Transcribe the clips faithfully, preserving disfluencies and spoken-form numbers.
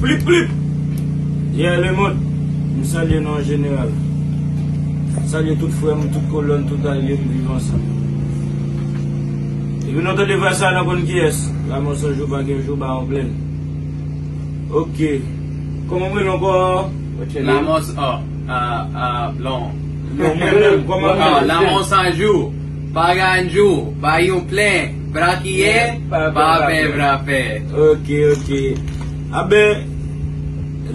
Plip, plip! Yeah, lemonn, m salye nou an jeneral. Salye tout frè m, tout kolòn, tout alye m, viv ansanm. Epi nou tande vwa sa, nou konn kiyès. Lanmò san jou, pa gen jou, ba yon plèn. Ok. Kòman w rele ankò? What's your name? Lanmò s-, oh, ah, ah, non. Non, mwen menm, kòman w rele? Lanmò san jou, pa gen jou, ba yon plèn, brakiye, pa pè, pa pè. Ok, ok. Aben,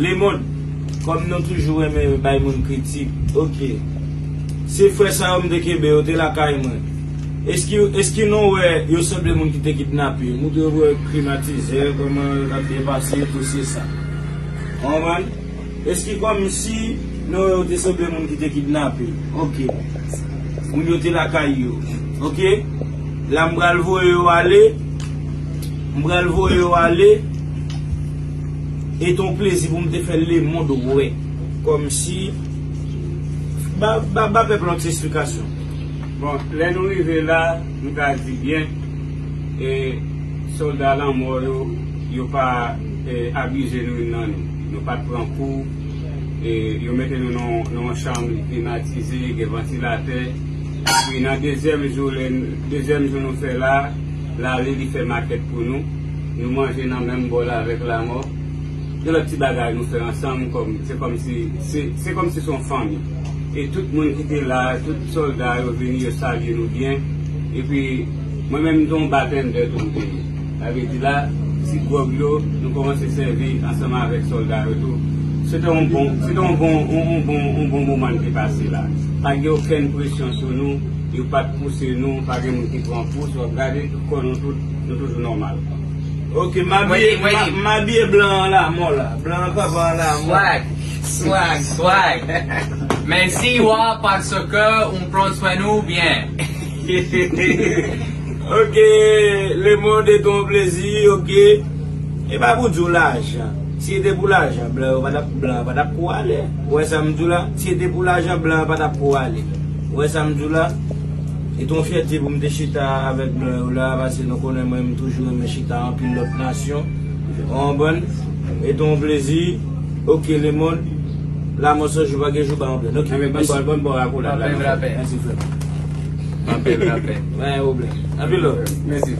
lemonn, kòm nou toujou renmen bay moun kritik, ok. Se frè sa yo m te kenbe, yo te lakay mwen. Eski, eski nou wè yo sanble moun ki te kidnape? Moun yo wè klimatizè, kòman l ap byen pase, tout se sa. Ou konprann? Eski kòmsi nou wè yo te sanble moun ki te kidnape? Ok. Moun yo te lakay yo. Ok? La m pral voye yo ale. M pral voye yo ale. E te yon plezi pou m te fè lemonn wè. Kòmsi. Ba, ba, ba pèp la yon ti esplikasyon. Bon, lè nou rive la, nou ka di byen, e sòlda lanmò yo, yo pa, e, abize nou youn nan nou. Nou pa t pran kou, e yo mete nou nan, nan yon chanm klimatize, gen vantilatè. Epi nan dezyèm jou, lè n-, dezyèm jou nou fè la, l ale, li fè makèt pou nou. Nou manje nan menm bòl avèk lanmò. Gen lòt ti bagay nou fè ansanm, kòm, se kòmsi, se, se kòmsi se yon fanmi. E tout moun ki te la, tout sòlda yo vini, yo salye nou byen. Epi, mwen menm, m te yon batendè tou m te ye. Sa vle di la, ti gwòg yo, nou kòmanse sèvi ansanm avèk sòlda yo tou. Se te yon bon, se te yon bon, yon, yon bon, yon bon moman n te pase la. Pa t gen okenn presyon sou nou, yo pa t pouse nou, pa gen moun ki pran pous, w ap gade, kò nou tout, nou toujou nòmal. Ok, m abiye, m a-, m abiye blan an lanmò la. Blan an kanpe an lanmò. Swag, swag, swag. Mèsi, wa, paske ou pran swen nou byen. Ok, lemonn, e te yon plezi, ok. E pa pou di w lajan. Si se te pou lajan, blan yo pa t ap, blan yo pa t ap kou ale. Ou wè sa m di w la? Si se te pou lajan, blan yo pa t ap kou ale. Ou wè sa m di w la? E te yon fyète pou m te chita avèk blan yo la, paske nou konnen mwen, m toujou renmen chita anpil lòt nasyon. Ou konprann? E te yon plezi. Ok, lemonn. Lanmò san jou, pa gen jou, ba yon plèn. Ok, mèsi. Anpil rapè. Mèsi, frè. Anpil rapè. Pa gen pwoblèm. Anpil love. Mèsi.